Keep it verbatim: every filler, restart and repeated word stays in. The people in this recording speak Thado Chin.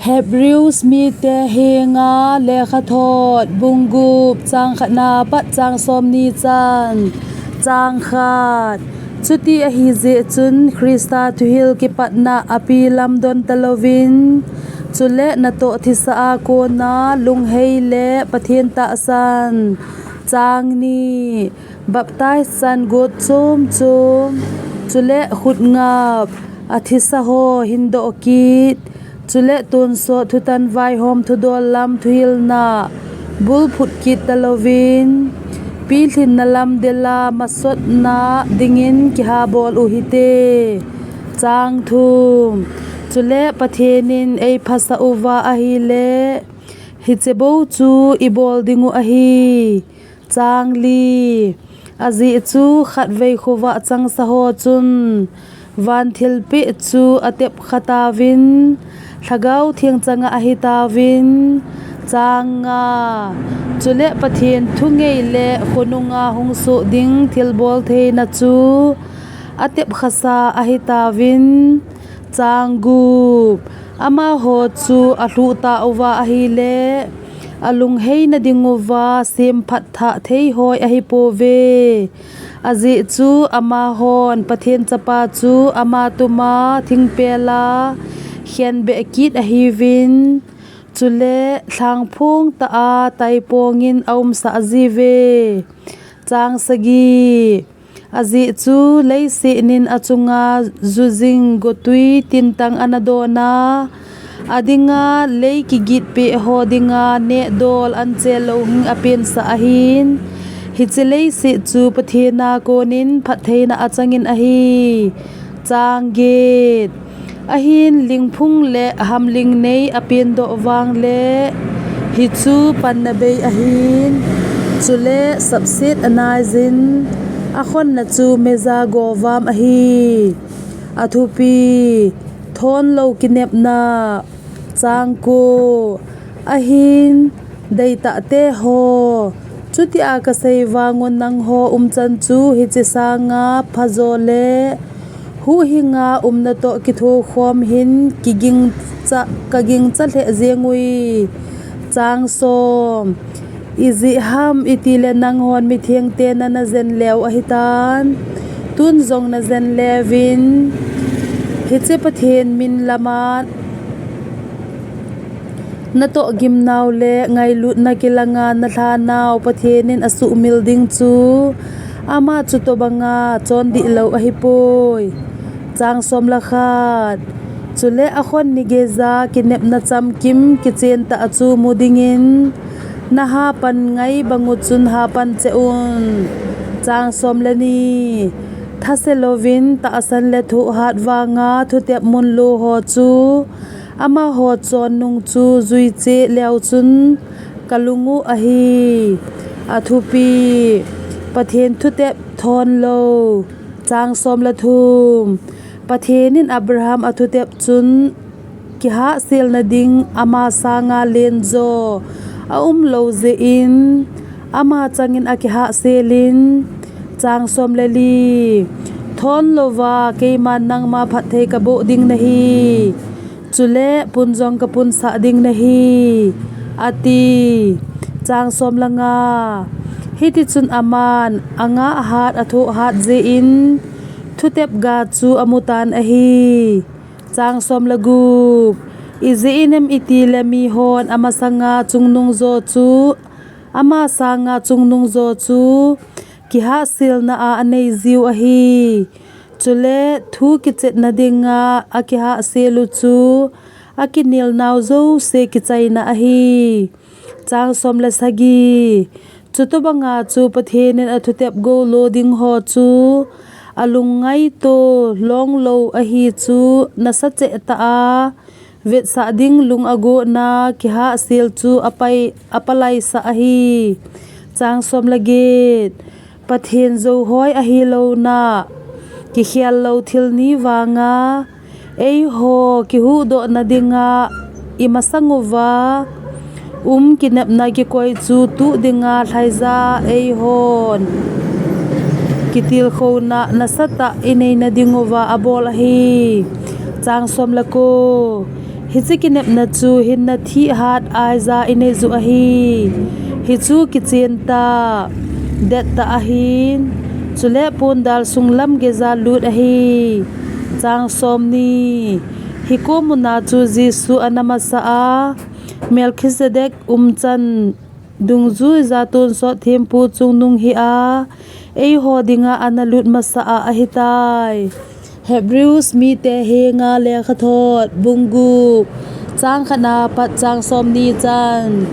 Hebrews mite henga lekhathot, bung gup, chang khatna pat chang somni chan. Chang khat. Chuti ahijeh chun Christa thuhil kipatna api lamdon talouvin, chule natoh thisa a kona lunghei le Pathen tahsan. Chang ni. Baptize chan got chom chom, chule khut ngap, athisa ho hindoh kit, chule tonsot thutan vaihom thudol lam thuhilna bulphut kit talouvin, pilhinna lam dela masotna dingin kihabol u hite. Chang thum. Chule Pathen in eiphasah uva ahile, hiche bou chu ibol dingu ahi. Chang li. Ajeh chu khatvei khovah changsa ho chun van thilpeh chu atepkha tauvin, Lhagao Theng changa ahitauvin. Chang nga. Chule Pathen thungei le khonunga hung soh ding thilbol theina chu atepkhasa ahitauvin. Chang gup. Amaho chu alhuh tauva ahile, alungheina dinguva semphat thah thei hoi ahipouve. Ajeh chu amahon Pathen Chapa chu ama tuma thingpela khenbeh kit ahiuvin, chule lhangphong tah a taipongin aumsah jiuve. Chang sagi. Ajeh chu leiset in achunga jujing gotwi tintang ana dona, adinga lei kigitpeh ho dinga nehdol anchel louhing apensah ahin, hiche leiset chu Pathen a konin phattheina achangin ahi. Chang get. Ahin lingphung le hamling nei apendoh vangle, hichu panna bei ahin, chule sapset anaijin, akhonna chu meja govam ahi. Athupi. Thonlou kinepna. Chang ko. Ahin, deitahte ho, chutia kasei vangun nangho umchan chu hiche sanga phajo le huhhinga umna toh kithokhom hin kigingcha, kagingcha lheh jengui. Chang som. Ijeh ham itile nanghon mithengte nana jen leu ahitan, tun jong najen leuvin, hiche Pathen min lama natoh gimnau le ngailutna kilanga nalhanau Pathen in asuhmil ding chu, ama chutobanga chondihlou ahipoi. Chang som le khat. Chule akhon ni geija kinepna chamkim kichentah chu mu dingin, nahapan ngai bangu chun hapan cheh un. Chang som le ni. Thase louvin tahsan le thohhat vanga thutep munlo ho chu, amaho chonnung chu juiche leu chun kalungu ahi. Athupi. Pathen thutep thonlou. Chang som le thum. Pathen in Abraham athutep chun kihahselna ding ama sanga lenjo aumlou jeh in, ama changin akihahselin. Chang som le li. Thonlouva keiman nangma phatthei kaboh ding nahi, chule pun jong kapunsah ding nahi, ati. Chang som le nga. Hitichun aman angah hat athohhat jeh in thutep ga chu amutan ahi. Chang som le gup. Ijeh inem itile mihon amasanga chungnungjo chu, ama sanga chungnungjo chu kihahselna a aneijiu ahi. Chule thu kichetna dinga akihahselu chu akinelnau jouse kichaina ahi. Chang som le sagi. Chutobanga chu Pathen in athutep goulo dingho chu alungngaito longlou ahi chu nasacheh tah a vetsah ding lung agohna kihahsel chu apai, apalaisah ahi. Chang som le get. Pathen jouhoi ahilouna kikhel lou thil ni vanga eiho kihuhdohna dinga imasanguva um kinepna kikoi chu tuh dinga lhaija'a eihon kitilkhouna nasatah ineina dinguva abol ahi. Chang som le ko. Hiche kinepna chu hinna thih hat aiza inei ju ahi. Hichu kichen tah, det tah ahin, chule pondal sunglam geija lut ahi. Chang somni. Hiko muna chu Jesu ana masa a, Melchizedek umchan dungjuija tonsot thempu chungnung hia eiho dinga ana lut masa a ahitai. Hebrews mite henga lekhathot bung gup, chang khatna pat chang somni chan.